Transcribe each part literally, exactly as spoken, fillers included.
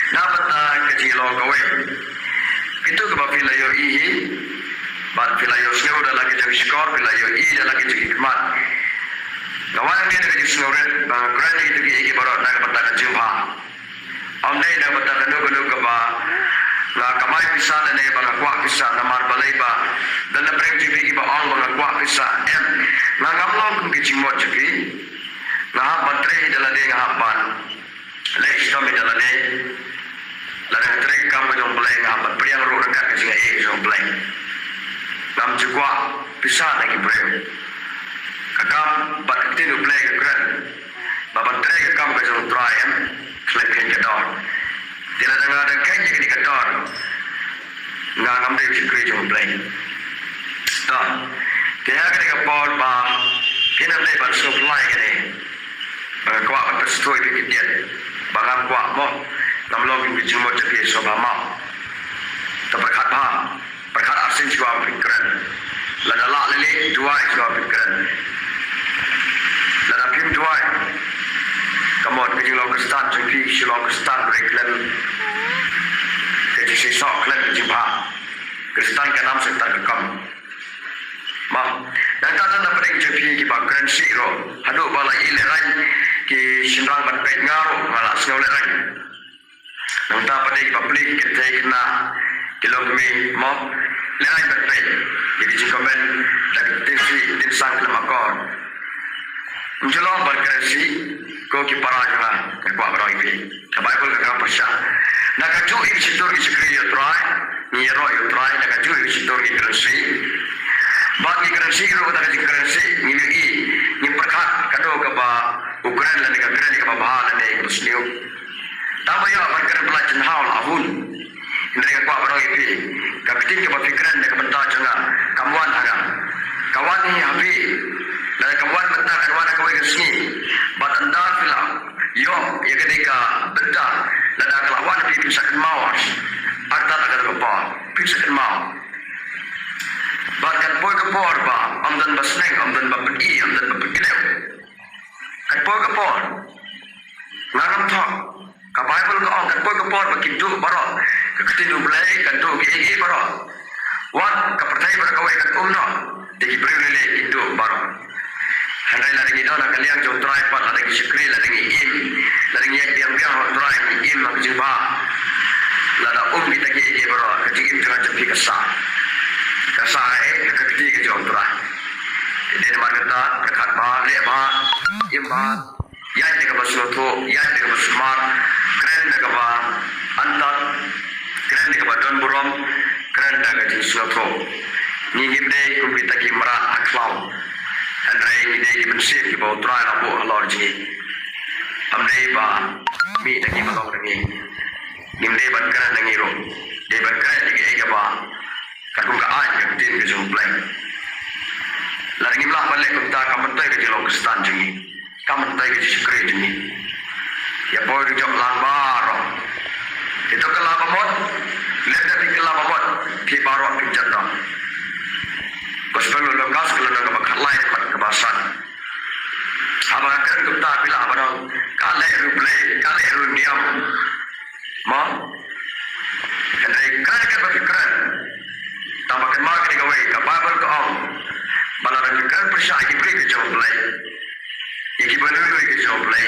Na bynta ka jinglong kawei, kito kiba phi la ïohi hi bad phi la ïohsngew da la ki jong ki shkor, phi la ïohi da la ki jong ki khmat. Nga wan hangne da ka jingsngewrit ba nga kren ïa kito kiei kiei baroh na ka bynta ka jingbha. Ym dei na ka bynta kano kano kaba nga kamai pisa lane ba nga kwah pisa, namar balei ba don na pdeng jong phi kiba ong ba nga kwah pisa. Em, nga ngam long kum ki jingmut jong phi. Nga hap ban trei da lade, nga hap ban leh shitom ïa lade. Lada nga trei ka kam ka jong U Blei, nga hap ban pdiang ruh ryngkat ka jingaiei ka jong U Blei. Ngam ju kwah pisa na ki briew. Ka kam bad ka ktien U Blei ka kren ba ban trei ka kam ka jong U Trai, em, khlem kheiñ ka dor. Te lada nga dang kheiñ ïa kane ka dor, nga ngam dei u shakri jong U Blei. To, te ha kane ka por ba phin ym dei ban sngewphylla ïa kane. Ba nga kwah ban pynsngewthuh ïa phi khyndiat ba ngam kwah mo, ngam long kum ki jingmut jong phi shuwa ba map. To pyrkhat bha, pyrkhat arsien shuwa ba phin kren. Lada lah lei lei, duwai shuwa ba phin kren. Lada phim duwai, ka mut ka jinglong Khristan jong phi ka shu long Khristan ruh khlem ka jingseisoh, khlem ka jingbha. Khristan ka nam sngewthuh ka kam. Mo, nangta don na pdeng jong phi kiba kren sih ruh, haduh ba la ïoh lehraiñ ki shynrang ban peit, nga ruh nga la sngew lehraiñ. Nangta pat de kiba plie ki kynthei khynnah, ki longkmie, mo, lehraiñ ban peit ïa ki jingcomment da ki ktien sih ktien sang khlem akor. Ym ju long ban kren sih, ko ki para jong nga, nga kwah ban ong ïa phi, ka Baibl ka kren pyrshah. Na kajuh ïa ki shyntur ngi shakri ïa U Trai, ngi ïaroh ïa U Trai, na kajuh ïa ki shyntur ngi kren sih. Bad ngi kren sih ruh, kata ka jingkren sih ngim ïohi, ngim pyrkhat kano kaba u kren lane ka kren ïa kaba bha lane kaba sniew. Tang ba ïoh ban kren pyllait jynhaw la hun. Hynrei nga kwah ban ong ïa phi, ka ktien kaba phi kren na ka bynta jong nga kam wan ha nga. Ka wan hi ha phi. Lada kam wan mynta, kan wan ha kawei ka sngi. Bad ynda phi la ïoh ïa kane ka bynta, lada ka la wan ha phi, phin sa kynmaw ar, artat ha kata ka por. Phin sa kynmaw. Bad kan poi ka por ba ym don ba sneng, ym don ba pyni, ym don ba pynkdew. Kan poi ka por. Nga ngam thok. Ka Baibl ka ong kan poi ka por ba kin duh baroh. Ka ktien U Blei kan duh kiei kiei baroh. Wat ka pyrthei bad kawei kan um noh, te ki briew lei lei kin duh baroh. Hynrei lada ngi don ha ka liang jong U Trai pat, lada ngi shakri, lada ngi im, lada ngi ïaid biang biang ha U Trai, ngi im ha ka jingbha, lada um kita kiei kiei baroh, ka jingim jong nga jong phi ka sah. Ka sah eh ha ka kti ka jong U Trai. Te dei namar kata, pyrkhat bha, leh bha, im bha. Ïaid da kaba sngewthuh, ïaid da kaba sumar, kren da kaba antat, kren da kaba don burom, kren da ka jingsngewthuh. Ngi ngim dei kum kita ki mrad ha khlaw, hynrei ngi dei ki mynsiem kiba U Trai la buh halor jong ngi. Ym dei ba mih da kiba long da ngi. Ngim dei ban kren da ngi ruh, dei ban kren da kiei kaba katkum ka aiñ ka ktien ka jong U Blei. Lada ngim lah ban leh kumta, kam myntoi ka jinglong Khristan jong ngi. Kam myntoi ka jingshakri jong ngi. Ïa poi ruh jop lang baroh. Ito kylla ba mut, lada phi kylla ba mut, phi baroh phin jot noh. Gospel u Lukas ka lynnong kaba khatlai dkhot kaba san. Haba nga kren kumta phi lah ban ong, ka leh ruh Blei, ka leh ruh niam. Mo? Hynrei kren katba phi kren, tang ba kynmaw kane kawei, ka Baibl ka ong ba lada phi kren pyrshah ïa ki briew ki jong U Blei, ïa kiba lui lui ki jong U Blei,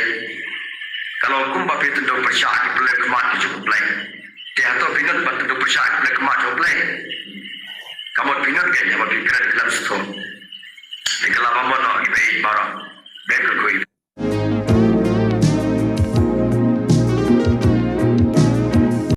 ka long kumba phi tynduh pyrshah ïa ki pynlip khmat ki jong U Blei. Te hato phi nud ban tynduh pyrshah ïa ki pynlip khmat jong U Blei? Ka mut phi nud kein haba phi kren khlem sngewthuh. Te kylla ba mut noh kiba ïeit baroh. Bad kyrkhu ïa